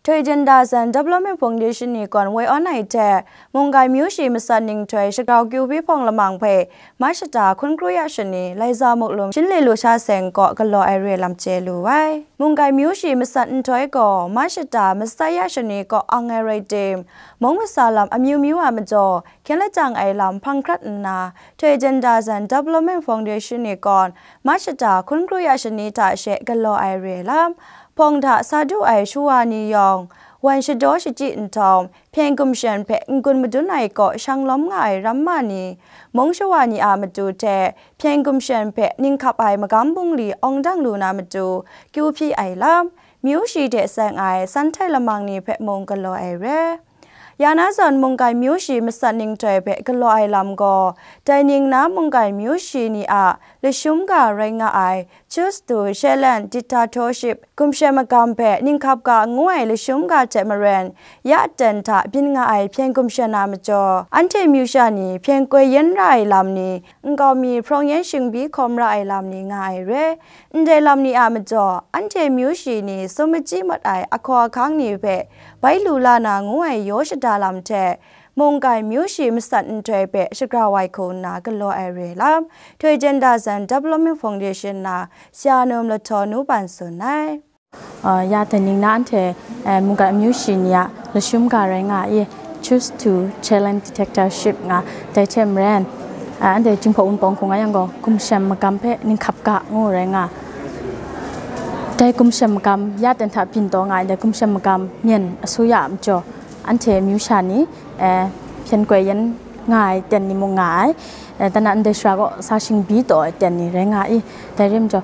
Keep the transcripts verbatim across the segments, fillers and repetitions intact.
Htoi Janda San Development Foundation ni gawn woi awn ai hte, munggai myu shi masat ninghtoi shagrau kyu hpyi hpawng lamang hpe Machta hkun kru ya shani, Laiza Muklum Shinle Lusha Seng kaw galaw ai re lam chye lu ai. Munggai myu shi masat nhtoi gaw Machta masat ya shani kaw ang ai rai tim, mung masa lam amyu myu a majaw, hkyen lajang ai lam hpang hkrat nna, Htoi Janda San Development Foundation ni gawn Machta hkun kru ya shani hta she galaw ai re lam, hpawng hta sa du ai shawa ni yawng, wan shadaw shachyi nhtawm, Hpyen Gumshen hpe n-gun madun ai kaw shang lawm nga ai ramma ni, mung shawa ni a matu hte Hpyen Gumshen hpe ninghkap ai magam bungli awng dang lu na matu kyu hpyi ai lam, myu shi hte seng ai san htai lamang ni hpe mung galaw ai re. Ya na zawn munggai myu shi masat ninghtoi hpe galaw ai lam gaw, dai ning na munggai myu shi ni a lashum ga rai nga ai Choose to Challenge Dictatorship, Gumshem Magam hpe Ninghkap Ga ngu ai lashum ga hte maren, ya aten hta byin nga ai Hpyen Gumshen a majaw, anhte myu sha ni hpyen koi yen ra ai lam ni, nkau mi hprawng yen shingbi hkawm ra ai lam ni nga ai re. Ndai lam ni a majaw, anhte myu shi ni sum machyi mat ai ahkaw ahkang ni hpe bai lu la na ngu ai yaw shada lam hte, munggai myu shi masat nhtoi hpe shagrau ai hku nna galaw ai re lam, Htoi Janda San Development Foundation na Shanum Lahtaw Nu Ban tsun ai. Uh, ya dai ning na anhte, eh, munggai amyu shi ni a lashum ga rai nga i, Choose to Challenge Dictatorship nga, dai hte maren, uh, anhte Jinghpaw Wunpawng hku nga yang gaw, Gumshem Magam hpe Ninghkap Ga ngu rai nga. Dai Gumshem Magam ya ten hta byin taw nga ai, dai Gumshem Magam myen asuya a majaw, anhte myu sha ni, eh, hpyen koi yen nga ai ten ni mung nga ai. Eh, dan a ndai sara gaw sa shingbi taw ai ten ni rai nga i, dai rim jaw,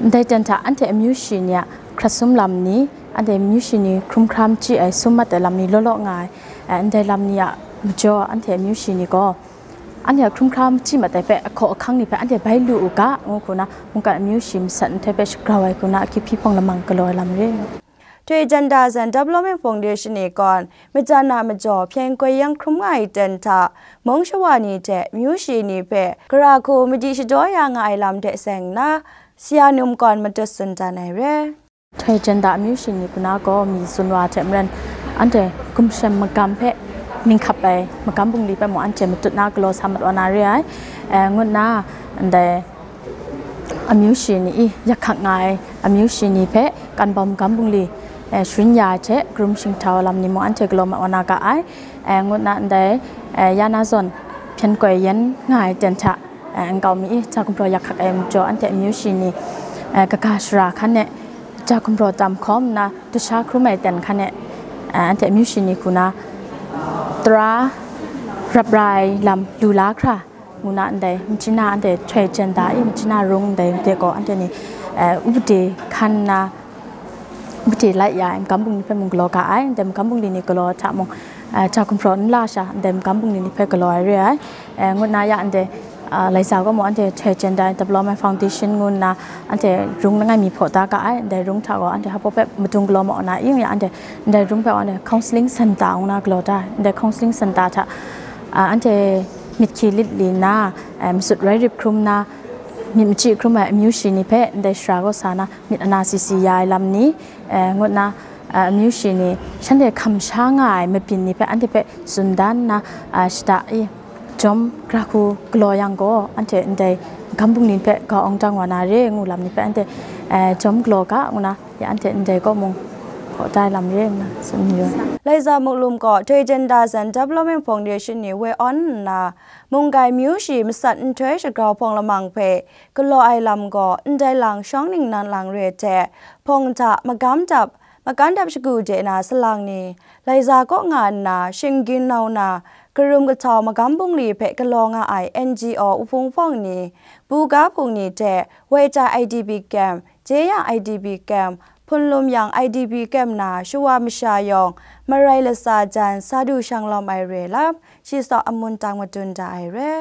ndai ten hta anhte amyu shi ni a hkrat sum lam ni, anhte amyu shi ni hkrum hkra machyi ai sum mat ai lam ni law law nga ai. Eh, ndai lam ni a majaw, anhte amyu shi ni gaw, anhte a hkrum hkra machyi mat ai hpe, ahkaw ahkang ni hpe anhte bai lu u ga, ngu hku na, mungkan amyu shi masat nhtoi hpe shagrau ai hku na, akyu hpyi hpawng lamang galaw ai lam re. Htoi Janda San Development Foundation ni gawn, majan a majaw hpyen koi yen hkrum nga ai ten hta, mung shawa ni hte myu shi ni hpe, gara hku madi shadaw ya nga ai lam hte seng nna, Shanum gawn matut tsun dan ai re. Htoi Janda amyu shi ni hku na gaw mi tsun wa hte maren, anhte Gumshem Magam hpe ninghkap ai magam bungli hpe mung anhte matut na galaw sa mat wa na re ai, eh, ngu nna, ndai amyu shi ni i yak hkak nga ai amyu shi ni hpe kan bawm magam bungli, eh, sharin ya ai hte, karum shingtau ai lam ni mung anhte galaw mat wa na ga ai, eh, ngu nna ndai, eh, ya na zawn hpyen koi yen nga ai ten hta, eh, nkau mi i, ja gumhpraw yak hkak ai majaw, anhte amyu shi ni, eh, kaga shara hkan e, ja gumhpraw tam hkawm nna, dusha hkrum ai ten hkan e, eh, anhte amyu shi ni hku na, tara rap ra ai lam lu la hkra, ngu na ndai, machyin na anhte Htoi Janda i, machyin na rung ndai de gaw, anhte ni, eh, upade hkan nna, upade lai ya ai magam bungli hpe mung galaw ga ai, ndai magam bungli ni galaw hta mung, eh, ja gumhpraw n la sha, ndai magam bungli ni hpe galaw ai re ai, eh, ngu nna ya ndai, ah, Laiza gaw mung anhte Htoi Janda Development Foundation ngu nna, anhte rung langai mi hpaw da ga ai, ndai rung hta gaw anhte hpa hpe madung galaw ma wa na i, ya anhte ndai rung hpe anhte counselling center ngu na galaw da ai, ndai counselling center hta, ah, anhte myit hkyi lit li nna, eh, masut rai rip hkrum nna, myit machyi hkrum ai amyu shi ni hpe ndai shara gaw sa na, myit ana si si ya ai lam ni, eh, ngu nna, eh, amyu shi ni shanhte hkam sha nga ai mabyin ni hpe anhte hpe tsun dan nna, eh, shada i, jawm gra hku galaw yang gaw, anhte ndai magam bungli hpe grau awng dang wa na re ngu lam ni hpe anhte, eh, jawm galaw ga, ngu na, ya anhte ndai kaw mung hpaw da ai lam re nna tsun yu ai. Laiza Muklum gaw Htoi Janda San Development Foundation ni woi awn nna, munggai myu shi masat nhtoi shagrau hpawng lamang hpe galaw ai lam gaw, ndai lang shawng ningnan lang re hte, hpawng hta magam dap, makan dap shagu de na salang ni, Laiza kaw nga nna, shinggin nau na, karum kahtau magam bungli hpe galaw nga ai N G O wuhpung hpawng ni, buga hpung ni hte, woi tai I D P camp, Jeyang I D P camp, Hpunlum Yang I D P camp na shawa masha yawng, marai latsa jan sa du shang lawm ai re lam, shi saw amun tang madun da ai re.